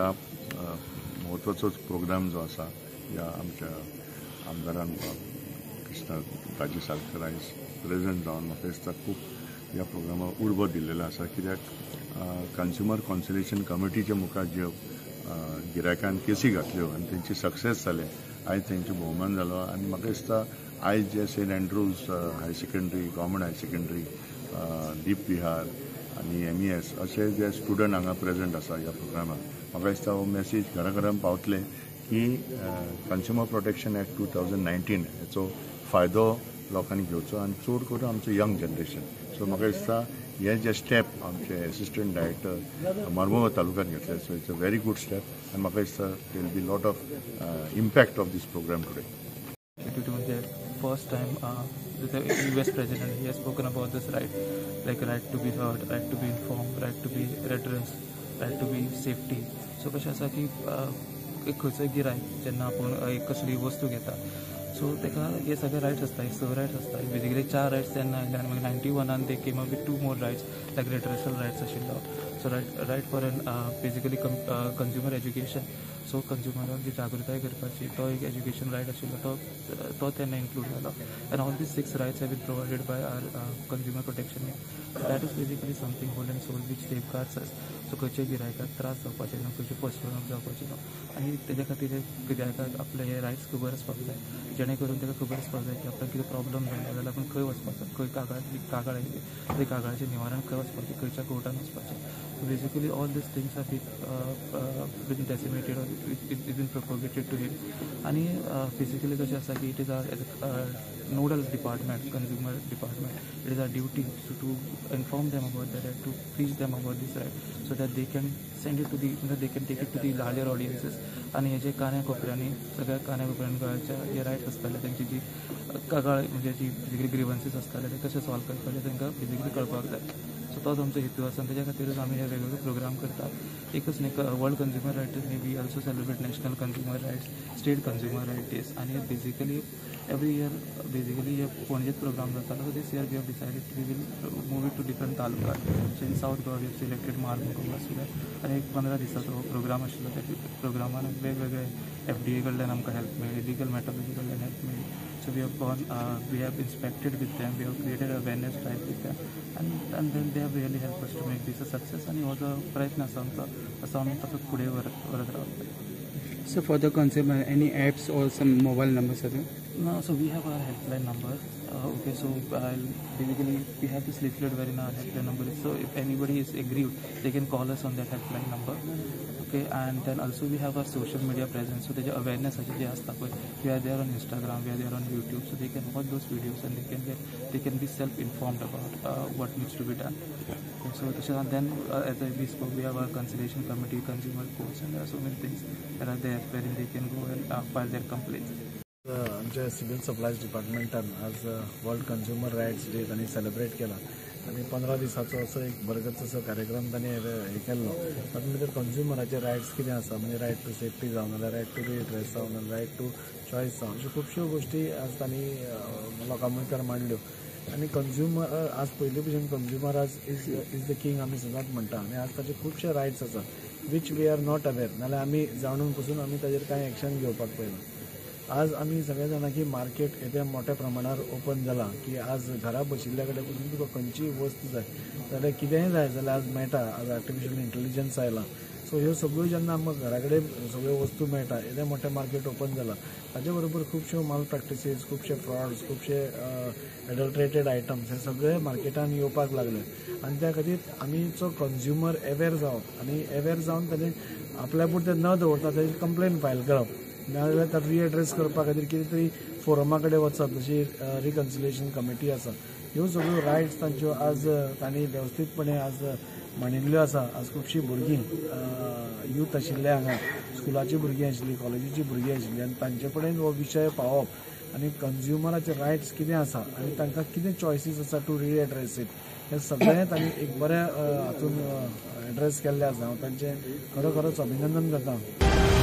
म्हत्वाचोच programme जो आसा ह्या आमच्या आमदारान कृष्णा राजी सालकर आयज प्रेजंट जावन म्हाका दिसता खूब ह्या प्रोग्रामाक उर्बा दिल्लेलो आसा. कित्याक कंज्युमर कॉन्सिलेशन कमिटीच्या मुखार ज्यो गिरायकान केसी घातल्यो आनी तेंची सक्सेस जाले, आयज तेंचो भोवमान जालो. आनी म्हाका दिसता आयज जे Saint Andrews high secondary, government high secondary, Deep Vihar आनी MES अशे जे स्टुडंट हांगा प्रेजंट आसा ह्या प्रोग्रामाक, म्हाका दिसता हो मॅसेज घरा घरान पावतले की कंज्युमर प्रोटेक्शन एक्ट 2019 हेचो फायदो लोकांनी घेवचो आनी चड करून आमचो यंग जनरेशन. सो म्हाका दिसता हे जे स्टेप आमचे एसिस्टंट डायरेक्टर मार्मगोवा तालुक्यान घेतले, so it's a very good step आनी म्हाका दिसता there will be lot of impact of this program today. First time the US president, he has spoken about this right, like right to be heard, right to be informed, right to be redressed, right to be safety. So कशें आसा की एक खंयचोय गिरायक जेन्ना आपूण एक कसली वस्तू घेता, सो ताका हे सगळे रायट्स आसता, एक 6 रायट्स आसता. बेजिकली 4 रायट्स तेन्ना आयले आनी मागीर 91 they came up with 2 more rights, like redressal rights आशिल्लो. So right for an basically consumer education. So कंज्युमराक जी जागृताय करपाची तो एक एज्युकेशन रायट आशिल्लो, तो तेन्ना इन्क्लूड जालो. And all these 6 rights have been provided by our consumer protection act. That is basically something whole and sole which safeguards us. So खंयच्याय गिरायकाक त्रास जावपाचे ना, खंयची फसवणूक जावपाची ना, आनी तेज्या खातीर गिरायकाक आपले हे रायट्स खबर आसपाक जाय, जेणे करून ताका खबर आसपाक जाय की आपल्याक कितें प्रॉब्लम जालो जाल्यार आपूण खंय वचपाचो, खंय कागाळ आयली ते कागाळाचें निवारण खंय वचपाचें, खंयच्या कोर्टान वचपाचें. So basically all these things have been decimated or it been propagated to him. आनी बेजिकली कशें आसा की it is our as a nodal department, consumer department, it is our duty to inform them about the right, to preach them about this right, so that they can send it to the, they can take it to the larger audiences. आनी हे जे कान्या कोपऱ्यांनी, सगळ्या कान्या कोपऱ्यांनी गोंयाच्या जे rights आसताले, तेंची जी कागाळ म्हणजे जी बेजिकली ग्रिवन्सीस आसताले ते कशे सॉल्व करपाचे तांकां बेजिकली कळपाक जाय. सो तोच आमचो हेतू आसा आनी तेज्या खातीरूच आमी हे वेगवेगळे प्रोग्राम करतात. एकच न्ही, वर्ल्ड कंज्युमर रायट न्ही, we also celebrate national consumer rights, state consumer right days. आनी बेजिकली एवरी इयर बेजिकली हे पणजेच प्रोग्राम जातालो. So this year we have decided we will move it to different taluka. So in South Goa we have selected Marmugao सुद्दां. आनी एक 15 दिसाचो हो programme आशिल्लो. त्या प्रोग्रामान वेगवेगळे FDA कडल्यान आमकां हेल्प मेळ्ळी, लिगल मेट्रोलॉजी कडल्यान हेल्प मेळ्ळी. So we have gone, we have inspected with them, we have created awareness drive with them, and then they have really helped us to make this a success. आनी हो जो प्रयत्न आसा आमचो, असो आमी तसोच फुडें व्हरत रावतले. So for the consumer, any apps or some mobile numbers are there? No, so we have our helpline number. Okay, so basically we have this leaflet wherein our helpline number is. So if anybody is aggrieved, they can call us on that helpline number. Okay, and then also we have our social media presence. So the awareness जे आसता पळय, we are there on Instagram, we are there on YouTube, so they can watch those videos and they can be self-informed about what needs to be done. Okay, so तशें then as we spoke, we have our conciliation committee, consumer courts, and there are so many things that are there wherein they can go and file their complaints. आमच्या civil supplies डिपार्टमेंटान आज world consumer rights day तांणी celebrate केला आनी 15 दिसाचो असो एक बरगत असो कार्यक्रम तांणी हे केल्लो. तातूंत भितर कंज्युमराचे रायट्स कितें आसा, म्हणजे रायट टू सेफ्टी जावं, नाल्यार रायट टू रिड्रेस जावं, नाल्यार रायट टू चॉयस जावं, अश्यो खुबश्यो गोश्टी आज तांणी लोकां मुखार मांडल्यो. आनी कंज्युमर आज पयलीं भशेन कंज्युमर आज is the king आमी सदांच म्हणटा आनी आज ताचे खुबशे रायट्स आसा which we are not aware, नाल्यार आमी जाणून पसून आमी ताजेर कांय एक्शन घेवपाक पळयना. आज आमी सगळे जाणा की मार्केट येद्या मोठ्या प्रमाणार ओपन जाला की आज घरा बशिल्ल्या कडेन पसून तुका खंयचीय वस्त जाय जाल्यार कितेंय जाय जाल्यार आज मेळटा. आज आर्टिफिशियल इंटेलिजन्स आयला, सो ह्यो सगळ्यो जेन्ना आमकां घरा कडेन सगळ्यो वस्तू मेळटा, येदें मोठें मार्केट ओपन जाला, ताजे बरोबर खुबश्यो माल प्रॅक्टिसीस, खुबशे फ्रॉड्स, खुबशे एडल्ट्रेटेड आयटम्स हे सगळे मार्केटान येवपाक लागले. आनी त्या खातीर आमीचो कंज्युमर अवेर जावप आनी अवेर जावन ताणें आपल्या पुरतें न दवरता ताजी कंप्लेन फायल करप, नाजाल्यार ताका रिएड्रेस करपा खातीर कितें तरी फोरमा कडेन वचप, जशी रिकन्सिलिएशन कमिटी आसा. ह्यो सगळ्यो रायट्स तांच्यो आज तांणी वेवस्थीतपणे आज मांडिल्ल्यो आसा. आज खुबशीं भुरगीं यूथ आशिल्ले हांगा, स्कुलाचीं भुरगीं आशिल्लीं, कॉलेजीचीं भुरगीं आशिल्लीं, आनी तांचे कडेन हो विशय पावप आनी कंज्युमराचे रायट्स कितें आसा आनी तांकां कितें चॉयसीस आसा टू रिएड्रेस it, हें सगळें तांणी एक बरें हातून एड्रेस केल्लें आसा. हांव तांचें खरोखरच अभिनंदन करता.